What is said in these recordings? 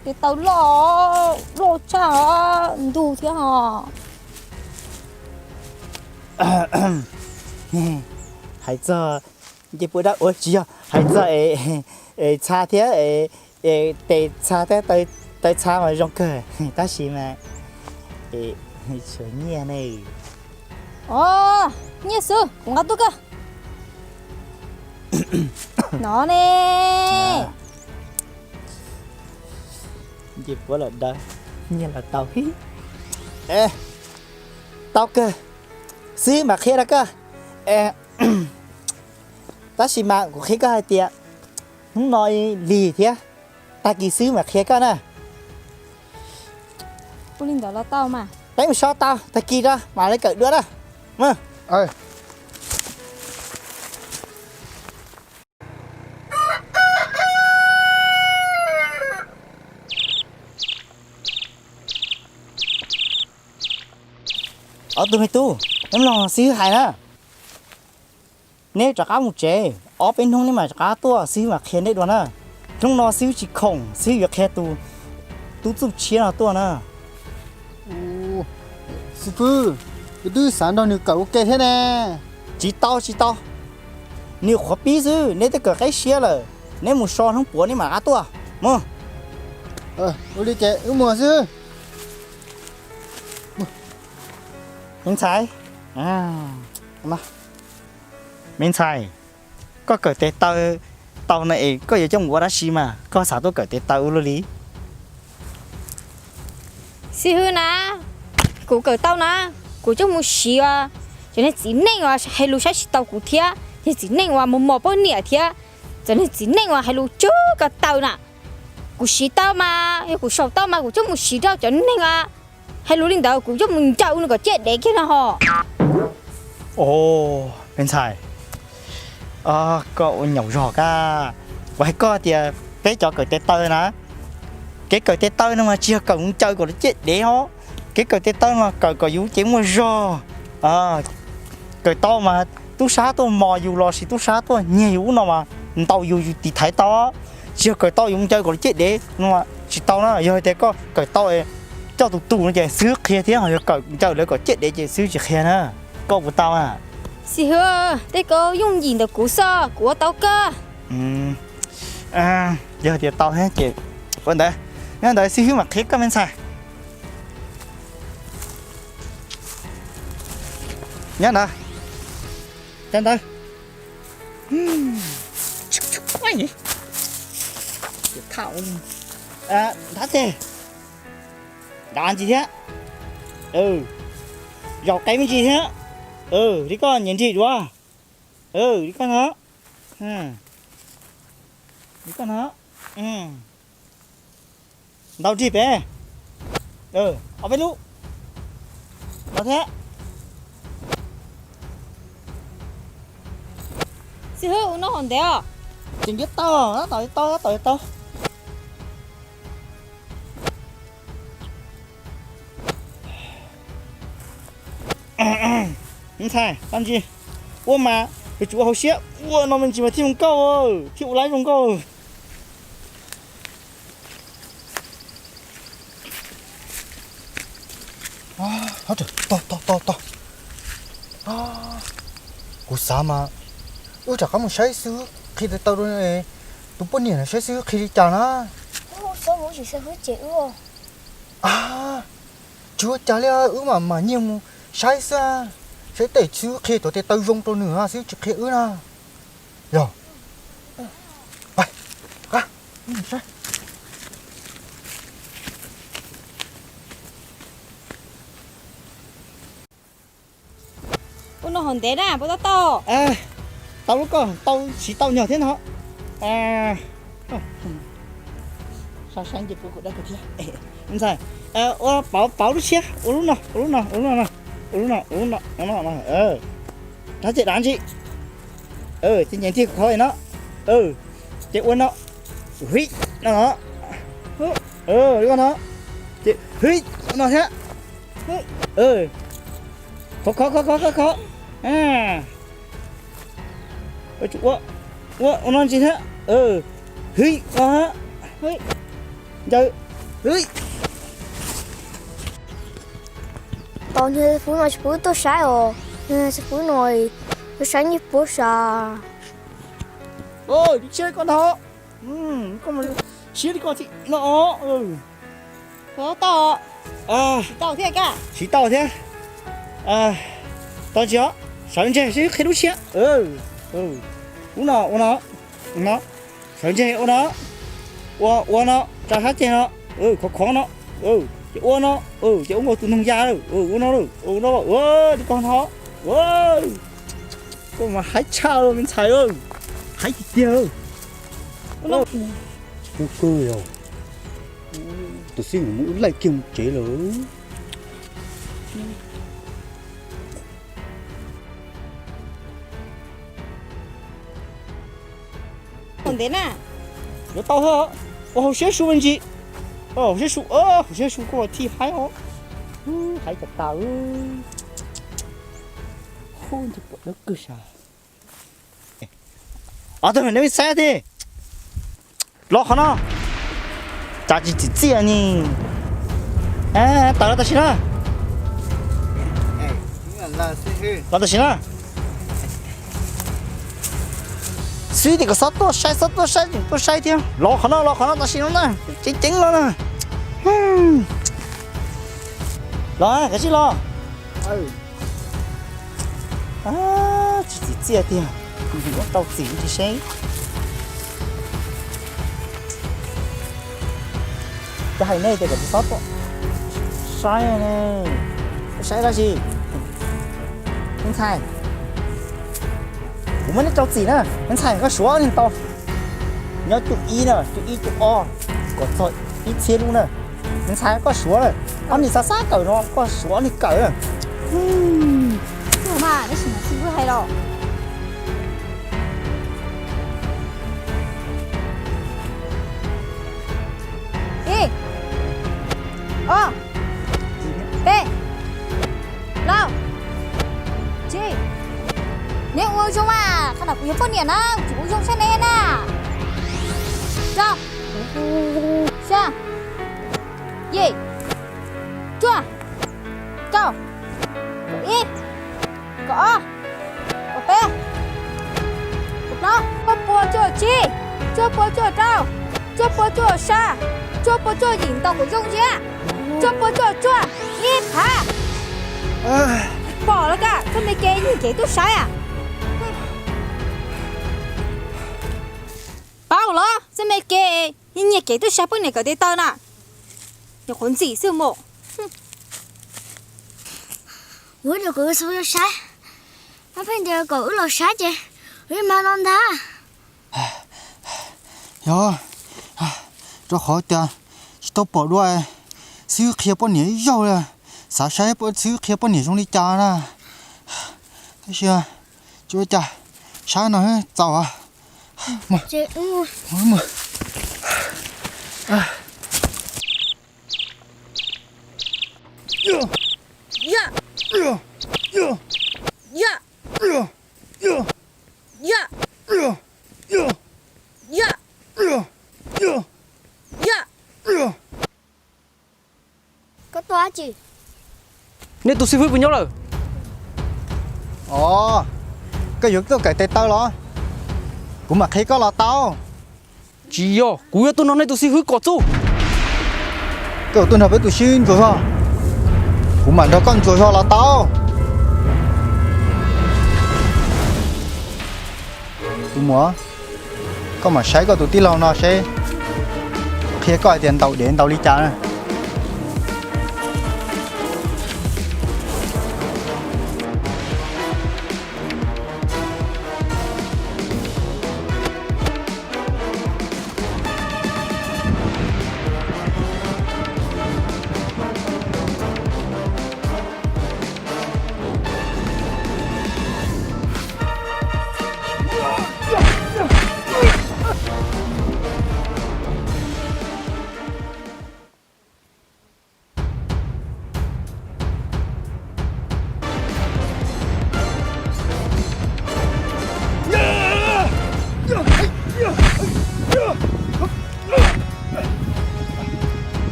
Tes taw loj, loj tshaj ntug thiab ho. Hais txog ncej puab dawb, ua tsis yog, hais txog es txha thiab, tes txha thiab taw txha mas zoo kawg, tab sis mas tshuav nyiaj ne. Nyiaj xwb kuv nqa tuaj kawg. No ne. Ncej puab los dawb, nyiaj los tau. Tau kawg, xib hwb mam qhia rau koj. Tab sis mas kuv qhia koj hais tias hnub no lig thiab, tag kis xib hwb mam qhia koj na. Ua li ntawd los tau mas. Peb mus so tau, tag kis rau mam li kawm dua na. Ob tug me tub, neb mloog xib hwb hais na. Neb rov qab mus tsev, ob peb hnub neb mam rov qab tuaj, xib hwb mam qhia neb dua na. Hnub no xib hwb tsis khoom, xib hwb yuav qhia tus tub txuj tshiab no tuaj na. Xib hwb, kuv twb xav nrog nws kawm ua ke thiab ne. Tsis tau, tsis tau. Nws qhuav pib xwb, neb twb kawm qib siab lawm. Neb mus so hnub puav neb mam rov qab tuaj. Mus. Ua li ces wb mus xwb. Me ntxhais, me ntxhais, koj kawm tes taw tau no es koj yuav coj mus ua dab tsi mas koj xav tuaj kawm tes taw ua luaj li? Xib hwb na, kuv kawm tau na, kuv coj mus siv cov niag txiv neej uas hais lus saib tsis taus kuv thiab, niag txiv neej uas mos mos poj niam thiab, cov niag txiv neej uas hais lus tsuj ko taw na. Kuv siv tau mas, yog kuv saum tau mas kuv coj mus siv rau cov neeg uas hais lus li ntawd, kuv coj mus ncaws nws kom ciaj dev kiag no ho. Os, me ntxhais, koj ua nyaum zog kab. Kuv hais koj tias peb cov kawm tes taw na, kev kawm tes taw no mas tsis yog kawm mus ncaws kom lawv ciaj dev os. Kev kawm tes taw mas kawm kom yus cev muaj zog. Kawm tau mas tub sab tuaj mos yus los sis tub sab tuaj nyiag yus ub no mas ntaus yus, yus tiv thaiv tau. Tsis yog kawm tau yus mus ncaws kom lawv ciaj dev no tsis tau na. Yog tias koj kawm tau coj tus tus no ces xib hwb qhia thiab, ho yog kawm ncaws lawv kom ciaj dev ces xib hwb tsis qhia na. Koj puas tau na? Xib hwb, tej ko yooj yim ntawm kuv xwb, kuv ua tau kawg. Yog tias tau thiab ces ua ntawd, nyob ntawd xib hwb mam qhia koj me ntxhais. Nyob ntawd, cov ntawd. Nrab tes, dav ntsis thiab. Zaum qe me ntsis thiab. Li koj nyiam nrig duav. Li koj no. Li koj no. Ntaus nrig pem. Ob peb lub no thiab. Xib hwb, ua no hauv ntev os. Tseem yuav tau, tab tom yuav tau, tab tom yuav tau. Me ntxhais, tau ntsis. Ua mas yuav tsum ua hauv siab, ua no me ntsis mas thiaj zoo nkauj, thiaj ua laib zoo nkauj. Tau, tau, tau. Kuv xav mas wb rov qab mus saib xib hwb qhia tes taw rau tus poj niam no saib xib hwb qhia li cas na. Tsis ua cas li, wb mam mam nyiag mus saib xwb, saib tej xib hwb qhia cov tes taw zoo rau nws xib hwb tsis qhia wb na. Yog. Ua no hauv ntev na puas tau tau? Tau lub koj tau, siv tau nyog thiab no. Saib saib nce kuv kuv dab kuv thiab. Ntxhais, ua pauv pauv lub siab, ua lub no, ua lub no, ua lub no, ua lub no, ua lub no, ua lub no. Rab ceg dav ntsis. Ces nyeem ntiag kuv qhov no. Ces ua no. Hwj no no. Li no. Ces hwj no thiab. Khov khov khov khov khov. Ua ua no ntsis thiab. Hwj no. Ncaws. Tau niag xib fwb no tsis pub tuaj saib os. Niag xib fwb no tuaj saib nyiaj puab sav. Siab li koj no, siab li koj thiab no. Tau, siv tau thiab. Tau tsis os, sawv ntseg seb qhia lub siab. Ub no, ua no, no, sawv ntseg ua no, ua ua no, tsa sab ceg no, khov khov no, ces ua no, ces ua nkaus tus noog ya, ua no, ua no, ua li koj no. Koj mas haib tshaj me ntxhais, haib tiag tiag. Kub kawg yog, tus xib hwb mus wb laij kiag mus tsev lawm. Ntev na. Yuav tau thiab, ua hauv siab su me ntsis. Hauv siab su, hauv siab su koj thiaj haib os. Haib tas tas. Hu nti pom dawb kawg sas. Ob tug neb saib thiab. Los qhov no. Cas tsis txim txiaj ni. Tawm los tam sim no. Los tam sim no. Xib hwb tias kom txhob tuaj saib, txhob tuaj saib, tseem tuaj saib thiab. Los qhov no, los qhov no tam sim no na. Ceev ceev los na. Los, kav tsij los. Tsis txim txiaj tiag. Muab rau txim ntsis seb. Cov hais nej tias kom tsis txhob tuaj saib ne. Tuaj saib dab tsi? Me ntxhais, kuv muab nej rau txim na. Me ntxhais, koj suav niag ntau, nyob cuj ib na, cuj ib cuj ob kom txog ib txhiab lub na. Me ntxhais, koj suav na, ob niag xav xav kawm no koj suav ob niag kawm na. Mas tab sis mas xib hwb hais los. Ib, ob, peb, plaub, tsib. Neb ua zoo mas, qhov no kuv yog poj niam na, kuv tsis ua zoo saib neb na. Rau, xya, yim, cuaj, kaum, kaum ib, kaum ob, kaum peb, kaum plaub, cuaj puas cuaj tsib, cuaj puas cuaj rau, cuaj puas cuaj xya, cuaj puas cuaj yim, ntaus kom zoo thiab, cuaj puas cuaj cuaj, ib phav. Pom los koj, txoj me kev nyiag kev tuaj saib. Paub los txoj me kev nyiag kev tuaj saib poj niam kawm tes taw na, nyuam qhuav ntxim xwb mas. Kuv tias kom wb xub saib, pheej tias kom wb los saib ces wb mam los ntag. Yog, rau qhov tias tsis tau pom dua xib hwb qhia poj niam ib zaug li, xav saib xib hwb qhia poj niam zoo li cas na. Tab sis tsis ua cas, saib no txaus. Koj tuaj dab tsi? Nej tus xib fwb puas nyob lawm? Os, koj yuav tuaj kawm tes taw los? Kuv mam qhia koj los tau. Tsis yog, kuv yuav tuaj nrog nej tus xib fwb kom txuj. Koj yuav tuaj nrog peb tus xib fwb ntsuas zog, kuv mam nrog koj ntsuas zog los tau. Tus muam, koj mam saib koj tus tij laug no seb qhia koj hais tias ntaus dev ntaus li cas na.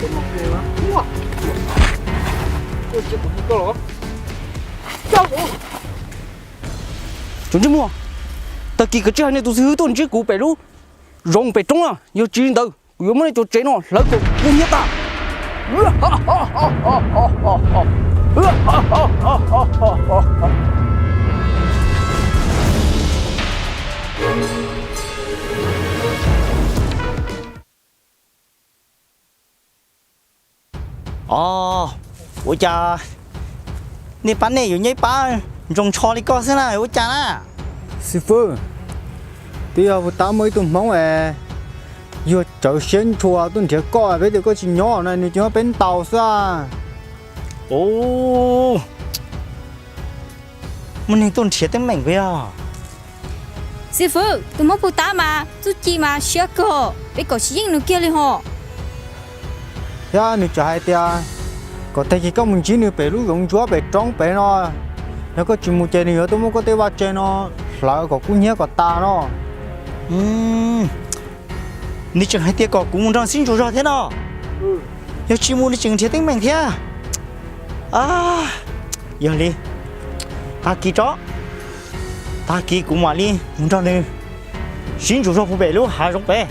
Tsoom ntsej muag, tag kis koj tsis hais nej tus xib hwb tuaj ntsib kuv pem lub zoov pem roob na, yog tsis li ntawd kuv yuav muab nej cov tsev no hlawv kom kub hnyiab tag. Os, ua cas nej pab nej yuav nyob ib pab ntsoos ntsho li koj xwb na, ua cas na? Xib fwb, twb yog puag ta muaj ib tug hmoob es yuag tsawv siab ntshua tuaj nrhiav koj, peb tias koj tsis nyob na nws cia li muab peb ntaus xwb. Ub, muaj neeg tuaj nrhiav teeb meem puas yog? Xib fwb, tus hmoob puag ta mas txuj ci mas siab kawg, peb kom tsis yeej nws kiag li hos. Thiab nws tseem hais tias kom tag kis koj mus ntsib nws pem lub zoov ntsuab pem roob pem no, yog koj tsis mus ces nws yuav tuaj muab koj tej vaj tse no hlawv kom kub hnyiab kom tas no. Nws tseem hais tias kom kuv mus nrog sib ntsuas zog thiab no, yog tsis mus nws tseem nrhiav teeb meem thiab. Yog li, tag kis tso, tag kis kuv mam li mus nrog nws sib ntsuas zog puag pem lub hav zoov pem.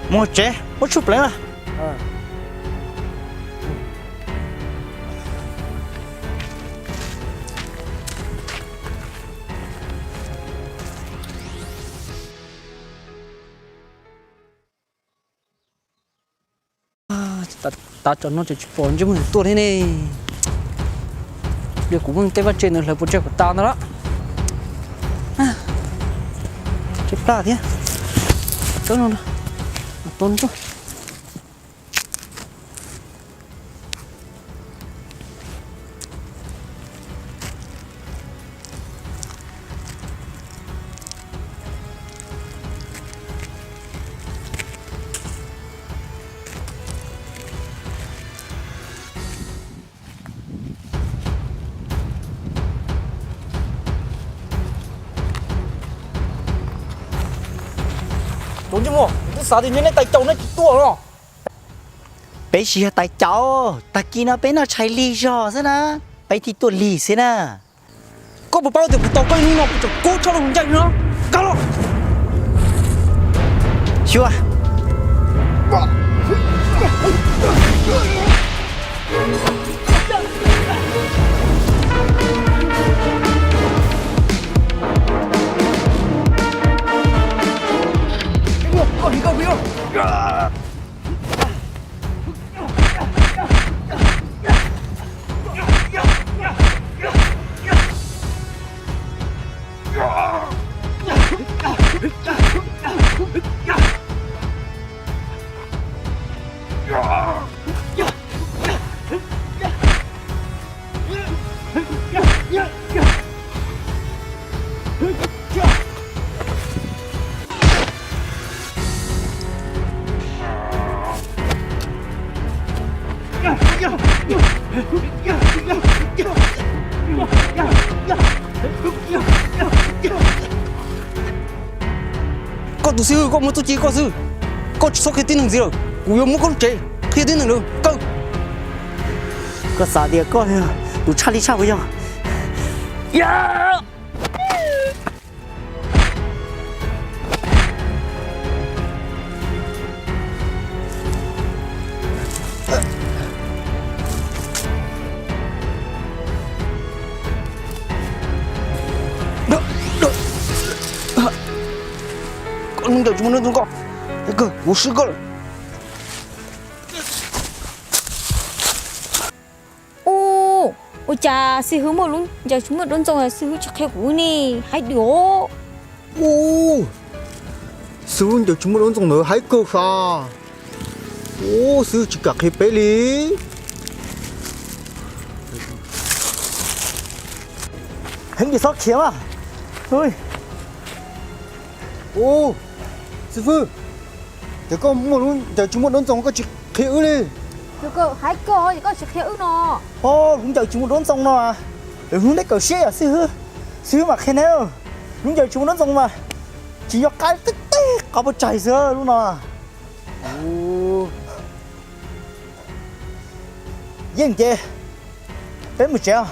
Mus tsev, muab tshuaj pleev na. Tav tsom no tseem tsis pom ntsej muag tuaj thiab ne. Yog kuv muab tej vaj tse ntawd hlawv puas tsawg kom tas ntawd lawm. Tseem plab thiab. Tau no, tau no. Tus ntsej muag, kuv twb xav tias neb tais caus neb tsis tuaj no. Peb tsis yog tais caus, tag kis no peb noj tshais lig zog xwb na, peb thiaj tuaj lig xwb na. Koj puas paub tias kuv tos koj ib hnub no kuv tseem kub tshaj lub hauv ncauj no. Koj los. Xyuas. Koj tus xib hwb, koj muaj txuj ci koj xwb, koj tsis txhob qhia tib neeg ntxiv lawm, kuv yuav muab koj lub tsev qhia tib neeg lawm. Kaw. Koj xav tias koj yog tus tshaj li tshaj puas yog? Koj lub ncaws tsis muaj dab ntxoov koj, kawg kuv swb koj lawm. Ub, ua cas xib hwb muaj lub ncaws tsis muaj dab ntxoov xib hwb tsis qhia kuv ne, haib dua. Ub, xib hwb ncaws tsis muaj dab ntxoov ntawd haib kawg sav. Ub, xib hwb tsis kam qhia peb li. Heev ces txhob khiav mas. Ub, xib hwb, ces koj muaj lub ncaws tsis muaj dab ntxoov koj tsis qhia wb li. Haib kawg es koj tsis qhia wb no. Ho, lub ncaws tsis muaj dab ntxoov no, lwm hnub neb kawm siab yom xib hwb, xib hwb mam qhia neb. Lub ncaws tsis muaj dab ntxoov mas tsis nco qab tib teg. Qab pob tsaig xwb lub no. Yeej ces peb mus tsev.